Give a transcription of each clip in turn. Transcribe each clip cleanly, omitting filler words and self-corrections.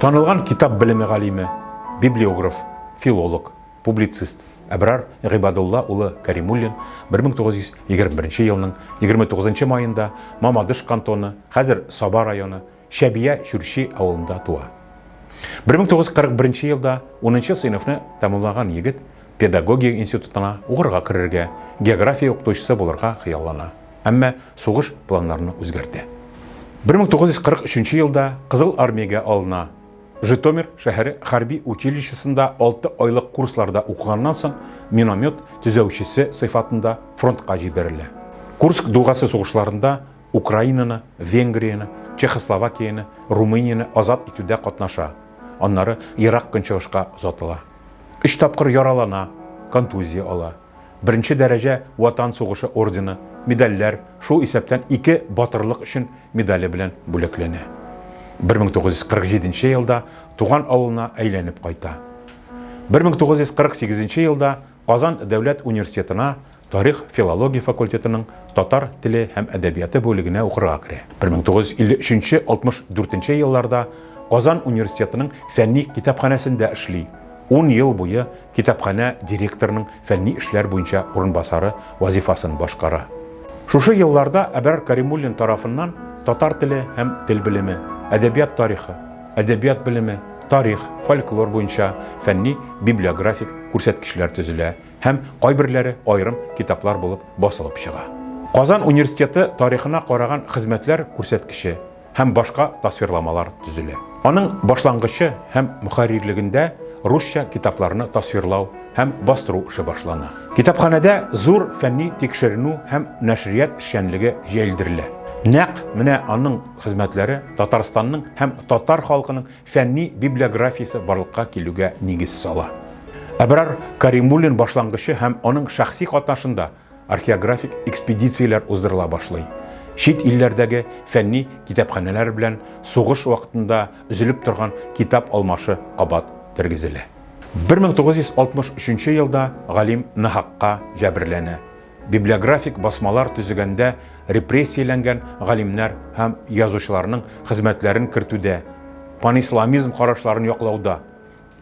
Танылган китап белеме галиме, библиограф, филолог, публицист Әбрар Гыйбадулла улы Кәримуллин 1921 елның 29 маенда Мамадыш кантоны, хәзер Саба районы, Чәбия Чүрчи авылында туа. 1941 елда 10 сыйныфны тәмамлаган егет педагогия институтына укырга керергә, география укытучысы булырга хыяллана. Әмма сугыш планнарны үзгәртә. 1943 елда Кызыл армиягә алына. Житомир шәһәре хәрби училищесында 6 айлык курсларда укыганнан соң миномет төзәүчесе сыйфатында фронтка җибәрелә. Курск дугасы сугышларында Украинаны, Венгрияне, Чехословакияне, Румынияне азат итүдә катнаша, аннары Ерак Көнчыгышка озатыла. Өч тапкыр яралана, контузия ала. Беренче дәрәҗә Ватан сугышы ордены, медальләр, шул исәптән ике Батырлык өчен медале белән бүләкләнә. 1947 елда туган авылына әйләнеп кайта. 1948 елда Казан дәүләт университетына тарих-филология факультетының татар теле һәм әдәбияты бүлегенә укырга керә. 1953-64 елларда Казан университетының фәнни китапханәсендә эшли. Ун ел буе китапханә директорының фәнни эшләр буенча урынбасары вазифасын башкара. Шушы елларда Әбрар Каримуллин тарафыннан татар теле һәм тел белеме, әдәбият тарихы, әдәбият белеме, тарих, фольклор буенча фәнни библиографик күрсәткечләр төзелә һәм кайберләре аерым китаплар булып басылып чыга. Казан университеты тарихына караган хезмәтләр күрсәткече һәм башка тасвирламалар төзелә. Аның башлангычы һәм мөхәррирлегендә русча китапларны тасвирлау һәм бастыру эше башлана. Китапханәдә зур фәнни тикшеренү һәм нәшрият эшчәнлеге җәелдерелә. Нәкъ менә аның хезмәтләре Татарстанның һәм татар халкының фәнни библиографиясе барлыкка килүгә нигез сала. Әбрар Каримуллин башлангычы һәм аның шәхси катнашында археографик экспедицияләр уздырыла башлый. Чит илләрдәге фәнни китапханәләр белән сугыш вакытында өзелеп торган китап алмашы кабат тергезелә. 1963 елда галим нахакка җәберләнә. Библиографик басмалар төзегәндә репрессияләнгән галимнәр һәм язучыларның хезмәтләрен кертүдә, панисламизм карашларын яклауда,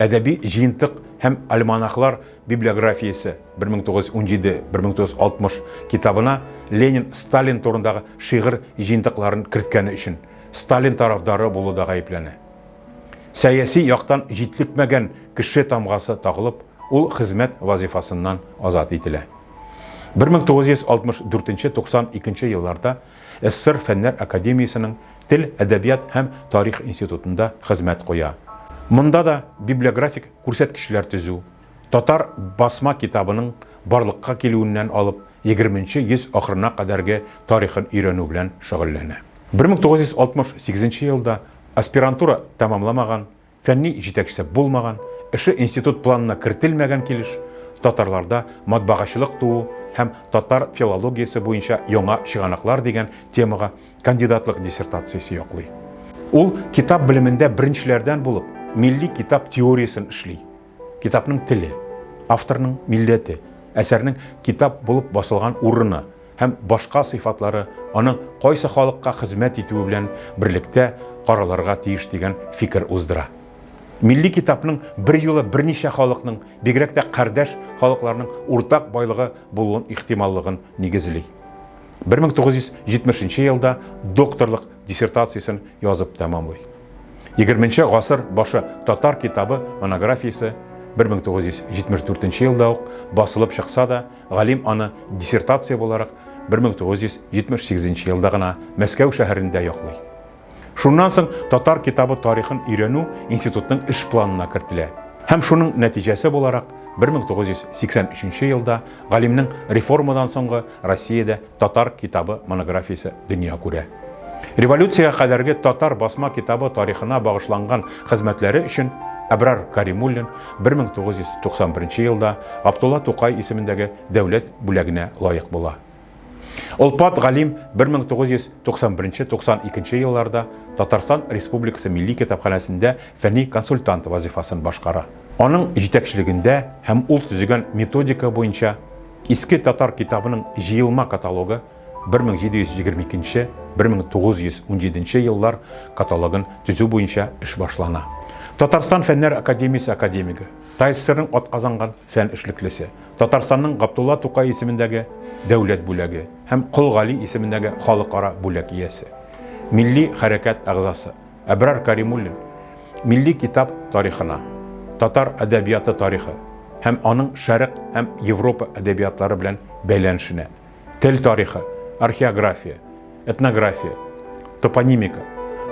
Әдәби җыентык һәм альманахлар библиографиясе 1917-1960 китабына Ленин Сталин турындагы шигырь җыентыкларын керткәне өчен Сталин тарафдары булуда гаепләнә. Сәяси яктан җитлекмәгән кеше тамгасы тагылып, ул хезмәт вазифасыннан азат ителә. 1964-92 елларда СССР Фәннәр академиясенең Тел, әдәбият һәм тарих институтында хезмәт куя. Монда да библиографик күрсәткечләр төзү, татар басма китабының барлыкка килүеннән алып егерменче йөз ахырына кадәрге тарихын өйрәнү белән шөгыльләнә. 1968 елда аспирантура тәмамламаган, Фәнни җитәкчесе булмаган, эше институт планына кертелмәгән килеш, татарларда матбагачылык туу һәм татар филологиясе буенча яңа чыганаклар дигән темага кандидатлык диссертациясе яклый. Ул китап белемендә беренчеләрдән булып милли китап теориясен эшли. Китапның теле, авторның милләте, әсәрнең китап булып басылган урыны, һәм башка сыйфатлары аның кайсы халыкка хезмәт итүе белән берлектә каралырга тиеш дигән фикер уздыра. Милли китапның берьюлы берничә халыкның, бигрәк тә кардәш халыкларның уртак байлыгы булуын ихтималлыгын нигезли. 1970 елда докторлык диссертациясен язып тәмамлый. Егерменче гасыр башы татар китабы монографиясе 1974 елда ук басылып чыкса да, Галим аны диссертация буларак 1978 елда гына Мәскәү шәһәрендә яклый. Шуннан соң татар китабы тарихын өйрәнү институтның эш планына кертелә. Һәм шуның нәтиҗәсе буларак 1983 елда галимнең реформадан соңгы Россиядә татар китабы монографиясе дөнья күрә. Революциягә кадәрге татар басма китабы тарихына багышланган хезмәтләре өчен Әбрар Каримуллин 1991 елда Габдулла Тукай исемендәге дәүләт бүләгенә лаек була. Олпат галим 1991-92 елларда Татарстан Республикасы Милли китапханәсендә фәнни консультант вазифасын башкара. Аның җитәкчелегендә һәм ул төзегән методика буенча Иске татар китабының җыелма каталогы 1722-1917 еллар каталогын төзү буенча эш башлана. Татарстан Фәннәр академиясе академигы, ТАССРның атказанган фән эшлеклесе, Татарстанның Габдулла Тукай исемендәге дәүләт бүләге һәм Кол Гали исемендәге халыкара бүләк иясе, милли хәрәкәт әгъзасы Әбрар Каримуллин милли китап тарихына, татар әдәбияты тарихы һәм аның Шәрык һәм Европа әдәбиятлары белән бәйләнешенә, тел тарихы, археография, этнография, топонимика,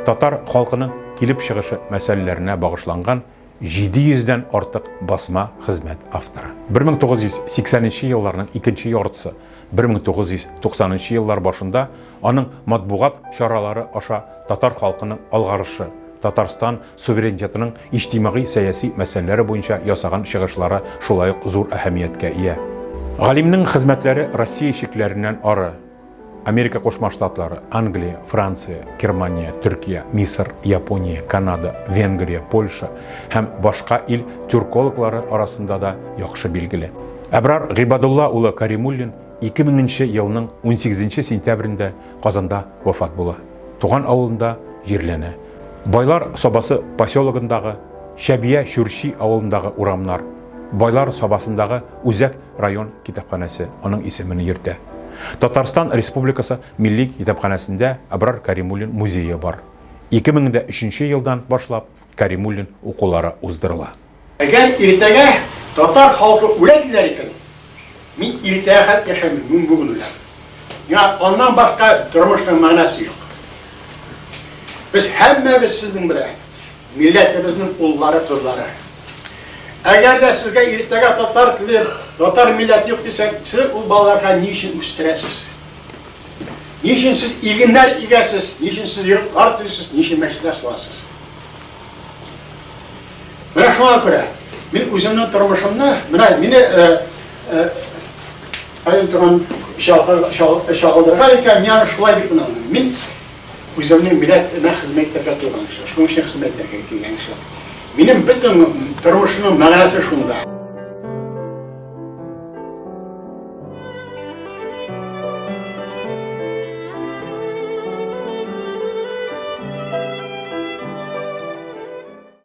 татар халкының килеп чыгышы мәсьәләләренә багышланган 700 дән артык басма хезмәт авторы. 1980 нче елларның икенче яртысы, 1990 нчы еллар башында аның матбугат чаралары аша татар халкының алгарышы, Татарстан суверенитетының иҗтимагый-сәяси мәсьәләләре буенча ясаган чыгышлары шулай ук зур әһәмияткә ия. Галимнең хезмәтләре Россия чикләреннән ары, Америка Кушма Штатлары, Англия, Франция, Германия, Төркия, Мисыр, Япония, Канада, Венгрия, Польша һәм башка ил тюркологлары арасында да яхшы билгеле. Әбрар Гыйбадулла улы Каримуллин 2000 нче елның 18 сентябрендә Казанда вафат була. Туган авылында җирләнә. Байлар Сабасы поселогындагы Чәбия Чүрчи авылындагы урамнар, Байлар Сабасындагы үзәк район китапханәсе аның исемен йөртә. Татарстан Республикасы Милли китапханәсендә Әбрар Каримуллин музее бар. 2003 елдан башлап Каримуллин укулары уздырыла. Әгәр иртәгә татар халкы үлә диләр икән, мин иртәгә хәт яшәмим, мин бүген үләм. Миңа аннан башка тормышның мәгънәсе юк. Без һәммәбез сезнең белән милләтебезнең уллары, кызлары. Әгәр дә сезгә иртәгә татар теле, татар милләте юк дисәк, сез ул балаларга ни өчен үстерәсез? Ни өчен сез игеннәр игәсез, ни өчен сез йортлар төзисез, ни өчен мәчетләр саласыз? Менә шуңа күрә мин үземнең тормышымны, менә мине кайын торган чагылдырган икән, мин аны шулай дип аңлыйм. Мин үземнең милләтемә хезмәт итәргә туган кеше, шуның өчен хезмәт итәргә килгән кеше. Минем бөтен тормышымның мәгънәсе шунда.